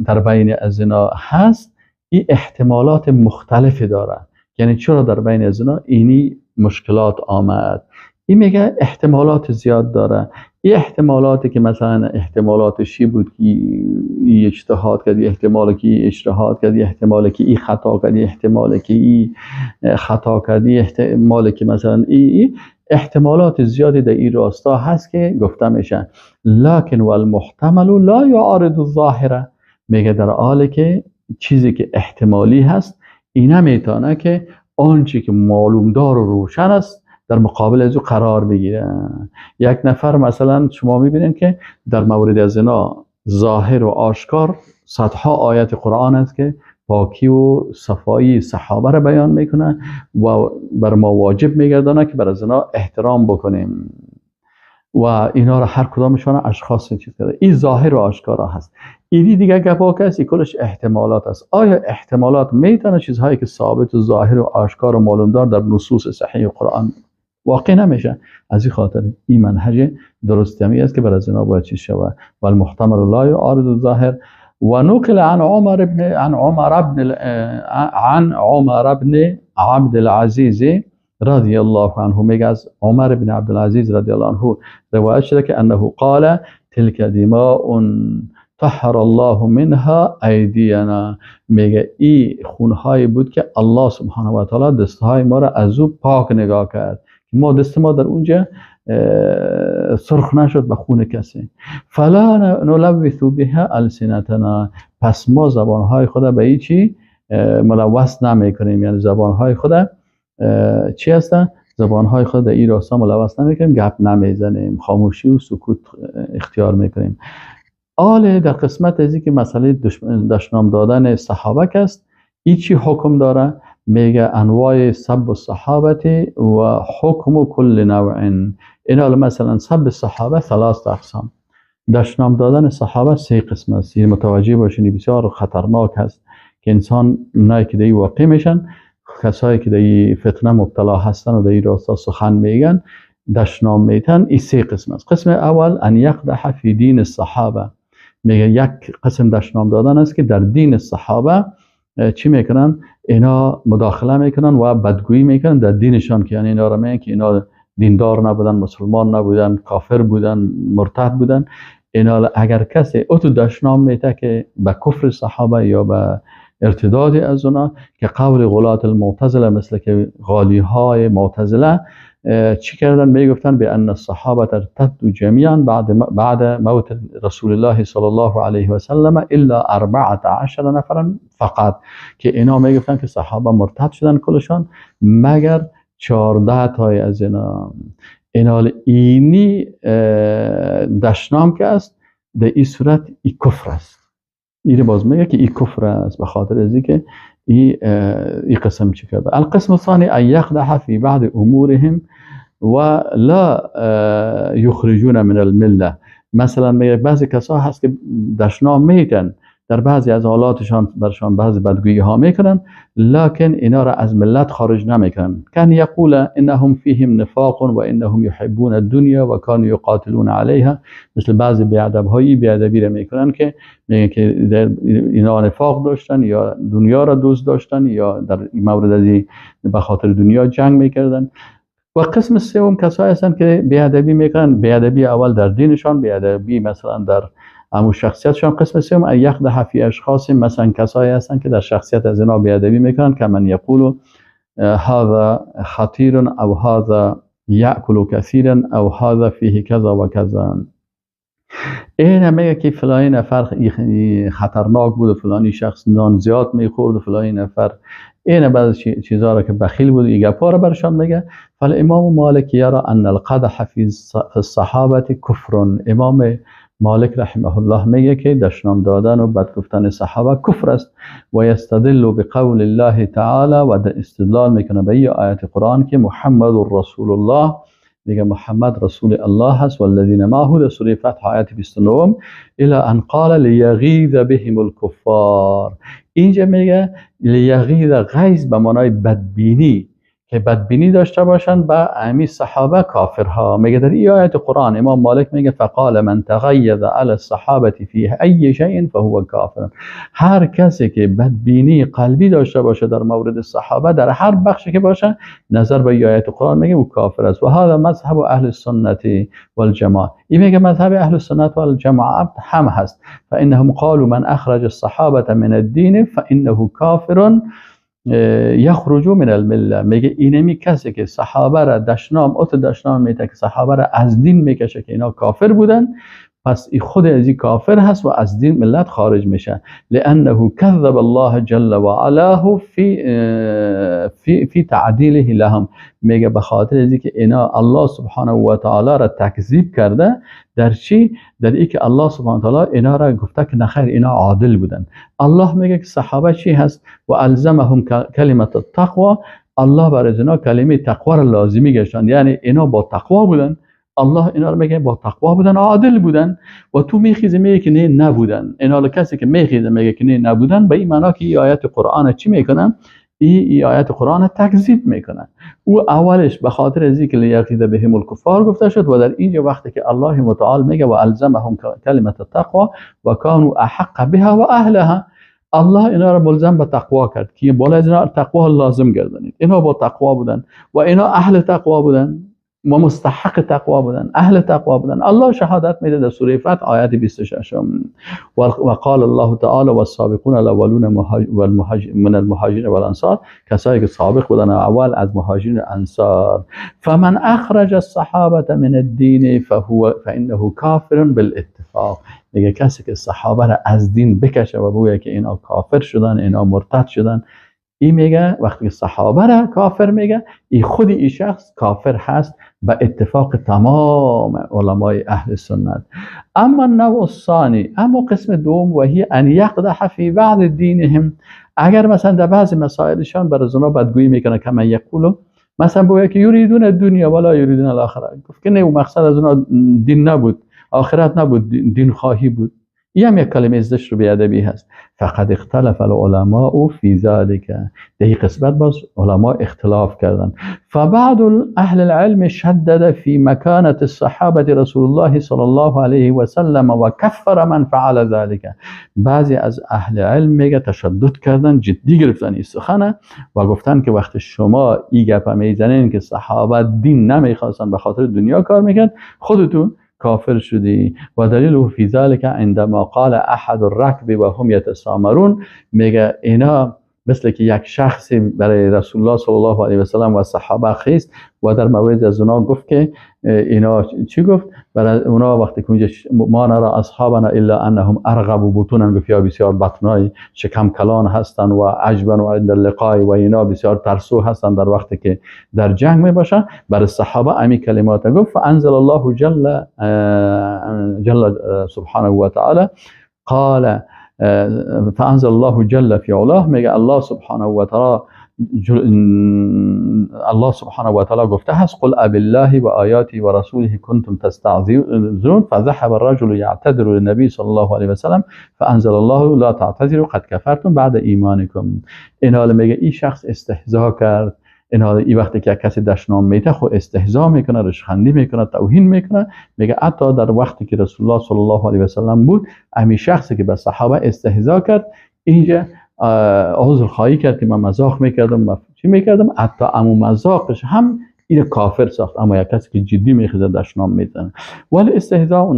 در بین از اینا هست، این احتمالات مختلفی داره. یعنی چرا در بین از اینا اینی مشکلات آمد؟ این میگه احتمالات زیاد داره. این احتمالاتی که مثلا احتمالات شی بود که ای اجتهاد کرد، احتمال که ای اجتهاد کرد، احتمال که ای خطا کرد، احتمال که ای خطا کرد، احتمال که مثلا ای احتمالات زیادی در این راستا هست که گفته میشه. لکن والمحتمل لا یعارض الظاهره. میگه در حالی که چیزی که احتمالی هست، این نمیتونه که آنچه که معلوم دار و روشن است در مقابل از او قرار بگیره. یک نفر مثلا شما میبینید که در مورد از اینا ظاهر و آشکار صدها آیت قرآن است که پاکی و صفایی صحابه را بیان میکنه و بر ما واجب میگردانه که بر از اینا احترام بکنیم و اینا را هر کدامشان اشخاص چیز کرده. این ظاهر و آشکارا هست. اینی دیگه گپا که کلش احتمالات است. آیا احتمالات میتونه چیزهایی که ثابت و ظاهر و آشکار و معلومدار در نصوص صحیح قرآن واقع نمیشه؟ از این خاطر این منهج درستی است که بر از اینا باید چیز شود. والمحتمل لا يعارض الظاهر. و نقل عن عمر بن عن عمر بن عن عمر بن عبد العزیز رضی الله عنه. میگه از عمر بن عبدالعزیز رضی الله عنه روایت شده که انه قال تلك دماء طهر الله منها ایدینا. میگه ای خونهایی بود که الله سبحانه و تعالی دستهای ما را از او پاک نگاه کرد، ما دست ما در اونجا سرخ نشد به خون کسی. فلا نلوث بها السنتنا. پس ما زبانهای خود به ای چی ملوث نمیکنیم، یعنی زبانهای خود چی هستن؟ زبانهای خود در این راستا ملوث نمیکنیم، گپ نمیزنیم، خاموشی و سکوت اختیار میکنیم. آله در قسمت ازی که مسئله دشنام دادن صحابه است، ای چی حکم داره؟ میگه انواع سب الصحابه و حکم کل نوع. این مثلا سب صحابه 3 اقسام. دشنام دادن صحابه 3 قسم است. متوجه باشین بسیار خطرناک هست که انسان اونایی که در واقع میشن، کسایی که در فتنه مبتلا هستن و در این راستا سخن میگن، دشنام میتن، این 3 قسم است. قسم اول ان یقدح فی دین الصحابه. میگه یک قسم دشنام دادن است که در دین صحابه چی میکنن؟ اینا مداخله میکنن و بدگویی میکنن در دینشان، که یعنی اینا را میگن که اینا دیندار نبودن، مسلمان نبودن، کافر بودن، مرتد بودن. اینا اگر کسی او تو دشنام میته که به کفر صحابه یا به ارتداد از اونا، که قول غلات المعتزله، مثل که غالی های معتزله چی کردن؟ میگفتن به ان الصحابه ارتدوا جميعا بعد موت رسول الله صلی الله علیه و سلم الا 14 نفرا فقط، که اینا میگفتن که صحابه مرتد شدن کلشان مگر 14 تای از اینا. اینا اینی دشنام که است در این صورت ای کفر است. این باز میگه که ای کفر است به خاطر از اینکه ای قسم چی کرده. القسم الثاني ان يقدح في بعض امورهم ولا يخرجون من المله. مثلا میگه بعضی کسا هست که دشنام میتن در بعضی از حالاتشان برشان بعضی بدگویی ها میکنن، لکن اینا را از ملت خارج نمیکنن. کان یقول انهم فیهم نفاق و انهم یحبون الدنیا و کانوا یقاتلون علیها. مثل بعضی بیادب هایی بیادبی را میکنن که میگن که در اینا نفاق داشتن یا دنیا را دوست داشتن یا در مورد از به خاطر دنیا جنگ میکردن. و قسم سوم کسایی هستند که بیادبی میکنن، بیادبی اول در دینشان، بیادبی مثلا در امو شخصیتشان. قسم سوم ان یقدح فی اشخاص، مثلا کسایی هستند که در شخصیت از اینا بیادبی میکنن، که من یقول هذا خطیر او هذا یاکل کثیرا او هذا فیه کذا و کذا. این میگه که فلانی نفر خطرناک بود و فلانی شخص نان زیاد میخورد و فلانی نفر این بعض چیزها را که بخیل بود، این گپا را برشان میگه. فالامام مالک یرا ان القدح فی الصحابه کفر. امام مالک رحمه الله میگه که دشنام دادن و بد گفتن صحابه کفر است. و یستدل بقول الله تعالی، و استدلال میکنه به این آیت قرآن که محمد رسول الله، میگه محمد رسول الله هست، والذین معه، در سوره فتح آیت 29، الی ان قال لیغیظ بهم الکفار. اینجا میگه لیغیظ، غیظ به معنای بدبینی، که بدبینی داشته باشن به امی صحابه کافرها. میگه در این آیت قرآن امام مالک میگه فقال من تغیظ علی الصحابه فی ای شیء فهو کافر. هر کسی که بدبینی قلبی داشته باشه در مورد صحابه در هر بخشی که باشه، نظر به این آیت قرآن میگه او کافر است. و هذا مذهب اهل السنت والجماعه. این میگه مذهب اهل السنت والجماعه هم هست. فانهم قالوا من اخرج الصحابه من الدین فانه کافر یخرج من المله. میگه اینمی کسی که صحابه را دشنام اوت دشنام میده که صحابه را از دین میکشه که اینا کافر بودن، پس ای خود از این کافر هست و از دین ملت خارج میشه. لانه کذب الله جل و علا فی تعدیله لهم. میگه به خاطر از اینکه اینا الله سبحانه و تعالی را تکذیب کرده در چی؟ در اینکه الله سبحانه و تعالی اینا را گفته که نخیر اینا عادل بودن. الله میگه که صحابه چی هست؟ و الزمهم کلمت التقوا. الله برای اینا کلمه تقوا را لازمی گشتند، یعنی اینا با تقوا بودن. الله اینا رو میگه با تقوا بودن، عادل بودن. و تو میخیزی میگه که نه نبودن. اینا کسی که میخیزه میگه که نه نبودن، به این معنا که این آیت قرآن چی میکنن؟ این آیت قرآن تکذیب میکنن. او اولش به خاطر از اینکه لیغیظ بهم الکفار گفته شد، و در اینجا وقتی که الله متعال میگه و الزمهم کلمت التقوا و کانوا احق بها و اهلها، الله اینا رو ملزم به تقوا کرد که بالا از اینا تقوا لازم گردانید. اینا با تقوا بودن و اینا اهل تقوا بودن و مستحق تقوا بودن، اهل تقوا بودن. الله شهادت میده در سوره فتح آیت 26. و قال الله تعالی والسابقون الاولون من المهاجرین والانصار، کسایی که سابق بودن اول از مهاجرین و انصار. فمن اخرج الصحابه من الدین فهو فانه کافر بالاتفاق. میگه کسی که صحابه را از دین بکشه و بگه که اینا کافر شدن، اینا مرتد شدن، این میگه وقتی صحابه را کافر میگه، این خود این شخص کافر هست به اتفاق تمام علمای اهل سنت. اما النوع الثانی، اما قسم دوم، و هی ان یقدح فی بعض دینهم. اگر مثلا در بعضی مسائلشان بر از اونا بدگویی میکنه، کما یقولو، مثلا بگه که یریدون الدنیا ولا یریدون الاخره، گفت که نه مقصد از اونا دین نبود، آخرت نبود، دین خواهی بود. این هم یک کلمه زشت رو بی‌ادبی هست. فقد اختلف العلماء فی ذلك. در این قسمت باز علما اختلاف کردن. فبعض اهل العلم شدد فی مکانة الصحابه رسول الله صلی الله علیه و سلم و کفر من فعل ذلك. بعضی از اهل علم میگه تشدد کردن، جدی گرفتن این سخنه و گفتن که وقتی شما این گپ میزنین که صحابه دین نمیخواستن به خاطر دنیا کار میکرد، خودتون کافر شدی. و دلیل فی ذلك عندما قال احد الركب و هم یتسامرون. میگه اینا مثل که یک شخصی برای رسول الله صلی الله علیه و سلم و صحابه خیست و در مورد از اونا گفت که اینا چی گفت؟ برای اونا وقتی که اونجا ما نرا اصحابنا الا انهم ارغب بطونا، گفت یا بسیار بطنای شکم کلان هستن و عجبن و عند اللقاء و اینا بسیار ترسو هستن در وقتی که در جنگ می باشن. برای صحابه امی کلمات گفت. فانزل الله جل سبحانه و تعالی قال فانزل الله جل في علاه، میگه الله سبحانه و تعالی، الله سبحانه و تعالی گفته هست قل اب الله و آیاته و رسوله کنتم تستهزئون فذهب الرجل يعتذر للنبي صلی الله علیه و سلم فانزل الله لا تعتذروا قد كفرتم بعد ایمانکم. این حال میگه این شخص استهزا کرد. این حال این وقتی که کسی دشنام میده خو استهزا میکنه، رشخندی میکنه، توهین میکنه. میگه حتی در وقتی که رسول الله صلی الله علیه و سلم بود، امی شخصی که به صحابه استهزا کرد اینجا عذر خواهی کرد که من مزاح میکردم و چی میکردم، حتی امو مزاقش هم این کافر ساخت. اما یک کسی که جدی میخیزه دشنام میزنه. ولی استهزاء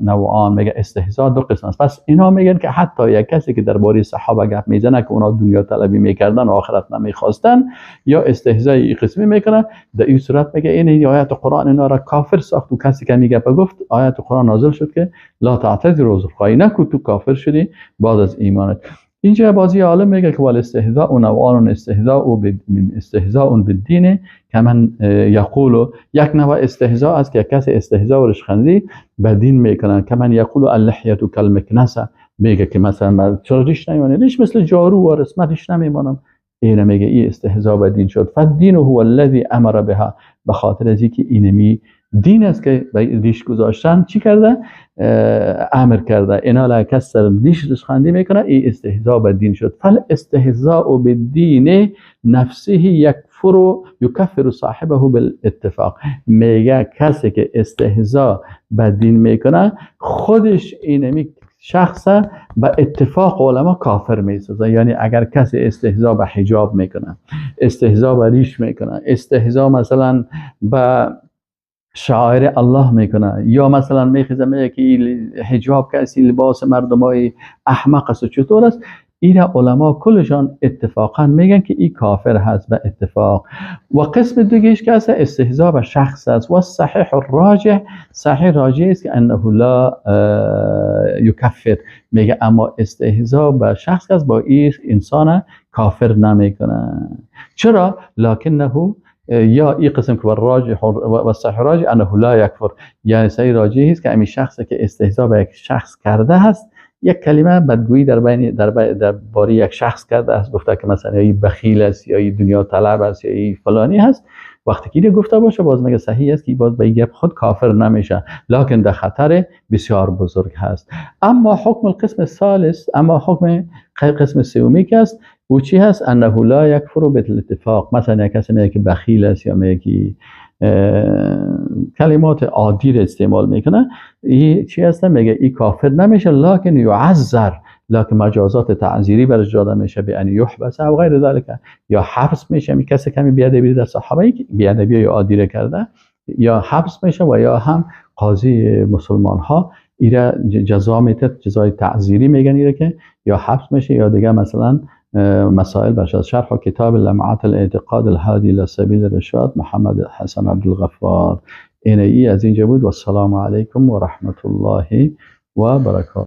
نوعان، میگه استهزاء دو قسم است. پس اینا میگن که حتی یک کسی که درباره صحابه گپ میزنه که اونا دنیا طلبی میکردن و آخرت نمیخواستن یا استهزای قسمی میکنه، در این صورت میگه این آیات قرآن اینا را کافر ساخت. و کسی که میگه گفت آیات قرآن نازل شد که لا تعتذروا، عذرخواهی نکن، تو کافر شدی بعد از ایمانت. اینجا بازی عالم میگه که والاستهزاء نوعان، استهزاء بالدین کمن یقول، یک نوع استهزاء است که کسی استهزاء و رشخندی به دین میکنن. کمن یقول اللحیه کالمکنسه، میگه که مثلا چرا ریش نمیمونه، ریش مثل جارو و رسمت ریش نمیمانم. اینه میگه این استهزاء به دین شد. فالدین هو الذی امر بها، به خاطر از اینکه اینمی دین است که به ریش گذاشتن چی کرده؟ امر کرده. اینا لکس سر ریش رشخندی میکنه، این استهزاء به دین شد. فالاستهزاء بالدین نفسه یکفر یکفر صاحبه بالاتفاق. میگه کسی که استهزاء به دین میکنه خودش اینمی شخص به اتفاق علما کافر میسازه. یعنی اگر کسی استهزاء به حجاب میکنه، استهزاء به ریش میکنه، استهزاء مثلا به شعائر الله میکنه، یا مثلا میخیزه میگه که حجاب کسی لباس مردمای احمق است و چطور است، این علما کلشان اتفاقا میگن که این کافر هست به اتفاق. و قسم دیگهش که استهزاء به شخص است. و صحیح الراجح، صحیح راجح است که انه لا یکفر، میگه اما استهزاء به شخص است با این انسان کافر نمیکنه. چرا؟ لکنه یا این قسم که راجح و صحیح راجح انه لا یکفر، یعنی صحیح راجح است که امی شخصی که استهزاء به یک شخص کرده است، یک کلمه بدگویی در باره یک شخص کرده است، گفته که مثلا یا بخیل است یا دنیا طلب است یا فلانی هست، وقتی که گفته باشه باز میگه صحیح است که باز به گپ خود کافر نمیشه، لکن در خطر بسیار بزرگ هست. اما حکم القسم الثالث، اما حکم قسم سومی که است او چی هست؟ انه لا یکفر بالاتفاق. مثلا یک کسی میگه که بخیل است یا میگه که کلمات عادی را استعمال میکنه، این چی هست؟ میگه این کافر نمیشه، لکن یعذر، لکن مجازات تعذیری برش داده میشه به ان یحبس او غیر ذلک، یا حبس میشه. می کسی کمی بی‌ادبی در صحابه بی‌ادبی یا عادی را کرده، یا حبس میشه و یا هم قاضی مسلمان ها ایره جزا میده، جزای تعذیری میگن ایره که یا حبس میشه یا دیگه مثلا مسائل باشه. از شرح کتاب لمعات الاعتقاد الهادی الى سبیل الرشاد محمد حسن عبدالغفار. این ای از اینجا بود. و السلام علیکم و رحمت الله و برکاته.